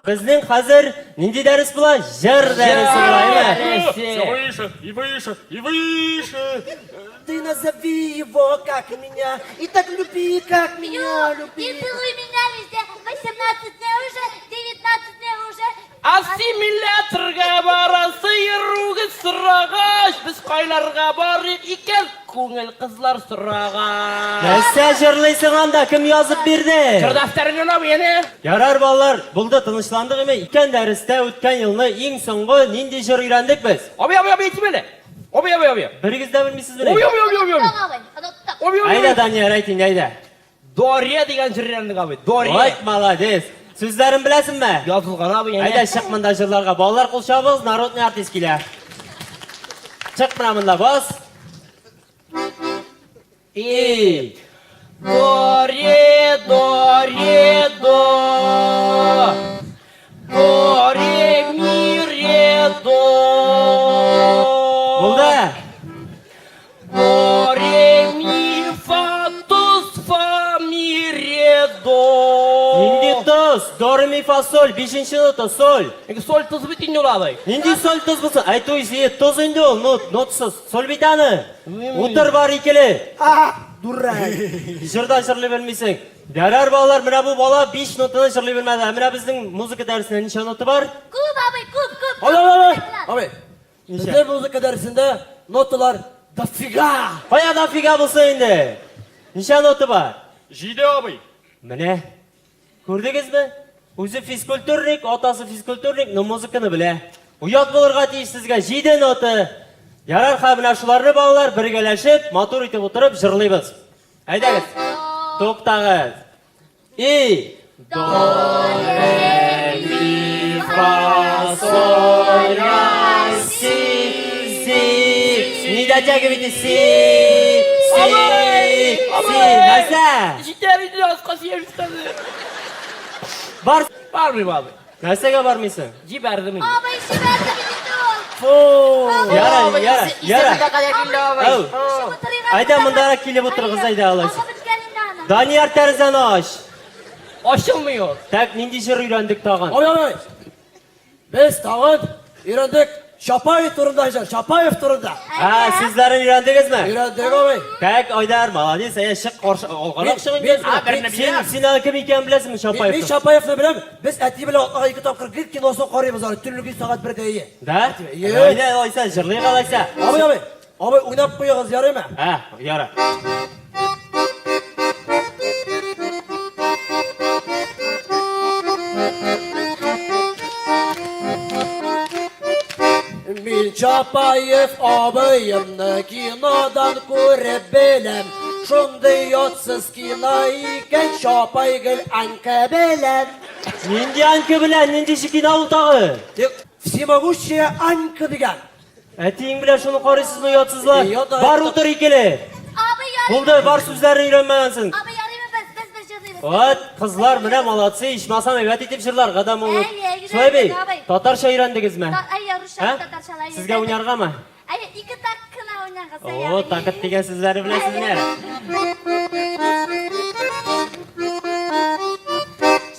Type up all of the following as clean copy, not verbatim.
Безнең хәзер нинди дәрес була? Җыр дәресе була, әйме? Все выше и выше и выше. Ты назови его, как меня, и так люби, как меня, И люби. целуй меня везде. 18 дней уже, 19 дней уже. Ассимиляторга барасы йөрүгез сорагач, без кайларга барыйк икән, күңел кызлар сорагач. Нәрсә җырлыйсың анда? Кем язып бирде? Җыр дәфтәрен генә бу, Ярар, балалар, булды, тынычландык име? Икән дәрестә үткән елны иң соңгы нинди җыр өйрәндек без? Абый, абый, абый, әйтим әле. Абый, абый, абый. Берегез дә белмисезмени? Абый, абый, абый, абый. Оныттык, абый, оныттык. Абый, абый. Әйдә, Данияр, әйт инде, әйдә. Дория дигән җыр өйрәндек, абый. Дория. Ой, молодец. Сүзләрен беләсеңме? Язылган, абый, әнә. Әйдә, чык монда җырларга. Балалар, кул чабыгыз, народный артист килә. Чык менә монда, бас. И. До, ре, до, ре, до. До, ре, ми, ре, до. Булды. До, ре, ми, фа, тоз, фа, ми, ре, до. Нинди тоз? До, ре, ми, фа, соль. Бишенче нота, соль. Инде соль тоз бит инде ул, абый. Нинди соль тоз булсын? Әйтү исә тоз инде ул, нот, нотсыз. Соль бит аны. Утыр бар икеле. А, дурак. Җырда җырлый белмисең. Ярар, балалар, менә бу бала 5 нотаны җырлый белмәде. Ә менә безнең музыка дәресендә ничә нота бар? Күп, абый, күп, күп. Абый, абый, абый. Ничә? Безнең музыка дәресендә ноталар дофига. Кая дофига булсын инде? Ничә нота бар? Җиде, абый. Менә. Күрдегезме? Үзе физкультурник, атасы физкультурник, но музыканы белә. Оят булырга тиеш сезгә, җиде нота. Ярар, хәзер менә шуларны балалар бергәләшеп, матур итеп утырып җырлыйбыз. Әйдәгез. Туктагыз. И. До, ре, ми, фа, соль, ля, си, си. Не дотягивайте си, си, си. Нәрсә? Җитәр инде, аска сөябез хәзер. Бар. Бармыйм, абый. Нәрсәгә бармыйсың? Җибәрдем инде. Абый, җибәрде бит инде ул. Фу. Яра, яра, яра. Әү. Әйдә мондарак килеп утырыгыз, әйдә алайса. Агы беткән инде аның. Данияр, тәрәзәне ач. Ачылмый ул. Так, нинди җыр өйрәндек тагын? Абый, абый. Без тагын өйрәндек Чапаев турында җыр, Чапаев турында. Ә, сүзләрен өйрәндегезме? Өйрәндек, абый. Так, Айдар, молодец, әйе, чык каршы, алгарак чык инде. Мин- Син, син аны кем икәнен беләсеңме, Мин Чапаевның? Чапаевны беләм. Без әти белән атнага ике тапкыр гел киносын карыйбыз аны, төнлеге сәгать бердә ие. Да? Әйе. Әйдә, алайса, җырлыйк алайса. Абый, абый, абый, уйнап куегыз, ярыймы? Ә, яра. Мин Чапаев абыемны кинодан күреп беләм. Шундый ятсыз кино икән, Чапай гел Анька белән. Нинди Анька белән, нинди кино ул тагы? Тик Всемогущая Анька дигән. Әтиең белән шуны карыйсызмы, оятсызлар? Э, ята- Бар утыр икеле. Абый, ярыймы? Булды, бар сүзләрен өйрәнмәгәнсең. Абый, ярыймы без, без бер җырлыйбыз. Вот, кызлар, менә молодцы, ичмасам әйбәт итеп җырларга да могут. Әйе, өйрәндек, Шулай бит? абый. Татарча өйрәндегезме? Та- Әйе, русча, Ә? татарча, әйе. Сезгә уйнаргамы? Әйе, ике такт кына уйнарга, О, такт дигән сүзләрне беләсезме?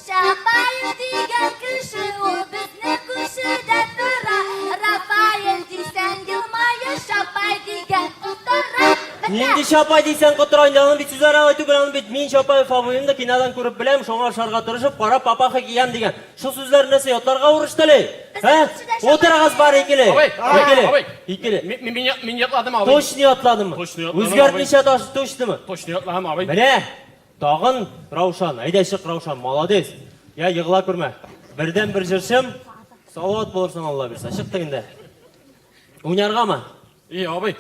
Чапаев дигән кеше ул безнең күршедә тора. Рафаэль дисәң елмая, Чапай дигән котыра. Бетә. Нинди Чапай дисәң котыра инде, аның бит сүзләре алай түгел, аның бит мин Чапаев абыемны да кинодан күреп беләм, шуңа ошарга тырышып, кара папаха киям дигән. Шул сүзләр нәрсә ятларга урышты әле? Ә? Утырыгыз бар икеле. Абый, Икеле. абый. Икеле. Мин мин мин ятладым, абый. Точно ятладымы? Точно ятладым, Үзгәртмичә таш точнымы? Точно ятладым, абый. Менә тагын Раушан. Әйдә чык, Раушан, молодец. Я егыла күрмә. Бердән бер җырчым. Салават булырсың, Алла бирсә. Чык тегендә. Уйнаргамы? И, абый.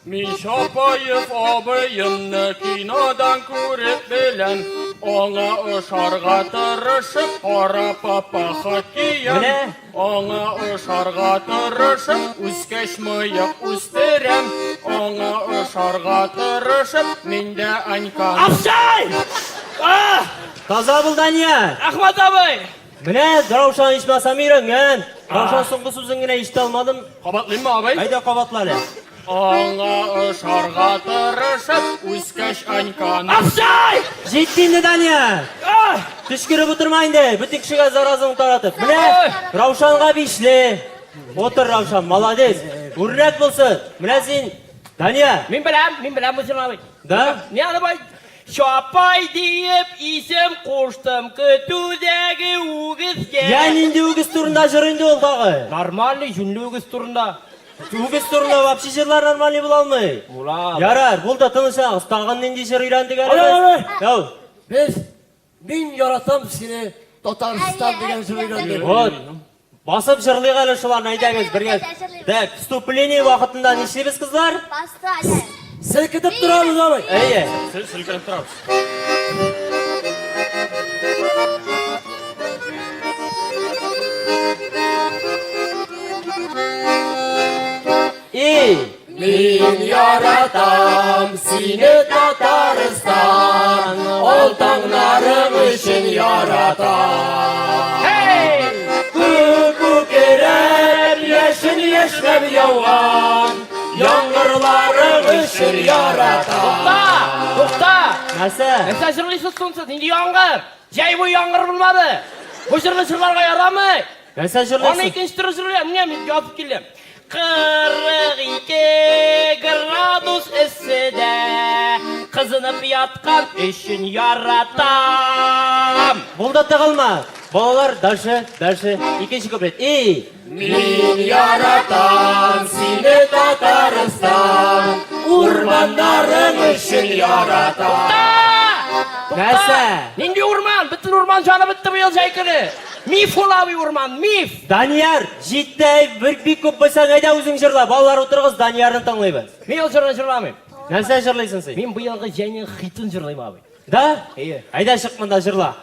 Мин Чапаев абыемны кинодан күреп беләм. Аңа ошарга тырышып, кара папаха киям. Менә. Аңа ошарга тырышып, үскәч мыек үстерәм. Аңа ошарга тырышып, мин дә Аньканы. Апшай! А! Таза бул, Дания! Рәхмәт, абый! Менә Раушан ичмасам өйрәнгән. Раушан соңгы сүзен генә ишетә алмадым. Кабатлыйммы, абый? Әйдә кабатла әле. Аңа ошарга тырышып, үскәч Аньканы. Офсайд! Җитте инде, Данияр. А! Төчкереп утырма инде, бөтен кешегә заразың таратып. Менә Раушанга бишле. Утыр, Раушан, молодец. Үрнәк булсын. Менә син, Дания. Мин беләм, мин беләм бу җырны абый. Да? Мин аны бай Чапай диеп исем куштым көтүдәге үгезгә. Я нинди үгез турында җыр инде ул тагы? Нормальный, җүнле үгез турында. Үгез турында вообще җырлар нормальный була алмый. Була. Ярар, булды, тынычланыгыз. Тагын нинди җыр өйрәндек әле Ай, ай, ай. без? Яу. Без мин яратам сине Татарстан дигән җыр өйрәндек. Вот. Басып җырлыйк әле шуларны, әйдәгез бергә. Так, вступление вакытында нишлибез, кызлар? Басты әле. Селкетеп торабыз абый. Әйе. Селкенеп торабыз. И, Мин яратам сине, Татарстан, Ал таңнарың өчен яратам. Hey! Күк күкрәп, яшен яшьнәп яуган Яңгырларың өчен яратам. Тукта! Тукта! Нәрсә? Нәрсә җырлыйсыз соң сез? Нинди яңгыр? Җәй буе яңгыр булмады. Бу җырны җырларга ярамый. Нәрсә Аны җырлыйсың? икенче төрле җырлыйм. Менә мин язып килдем. 42 градус эсседә кызынып яткан өчен яратам. Булды, тыгылма. Балалар, дальше, дальше. Икенче куплет. И, Мин яратам сине, Татарстан, Урманнарың өчен яратам. Нәрсә? Нинди урман? Бөтен урман җаны бетте быел җәй көне. Миф ул, абый, урман, миф. Данияр, җитте, бер бик күп белсәң, әйдә үзең җырла. Балалар утырыгыз, Даниярны тыңлыйбыз. Мин ул җырны җырламыйм. Нәрсә җырлыйсың син? Мин быелгы җәйнең хитын җырлыйм, абый. Да? Әйе. Әйдә чык монда җырла.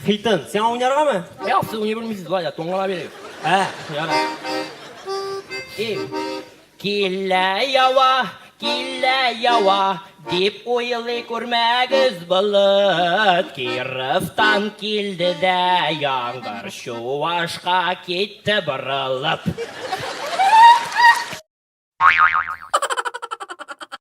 Хитын. Сиңа уйнаргамы? Юк, сез уйный белмисез, болай да туңгыла бирегез. Ә, Ярар. Эй, килә ява, килә ява, дип уйлый күрмәгез болыт. Кировтан килде дә яңгыр, Чувашка китте борылып.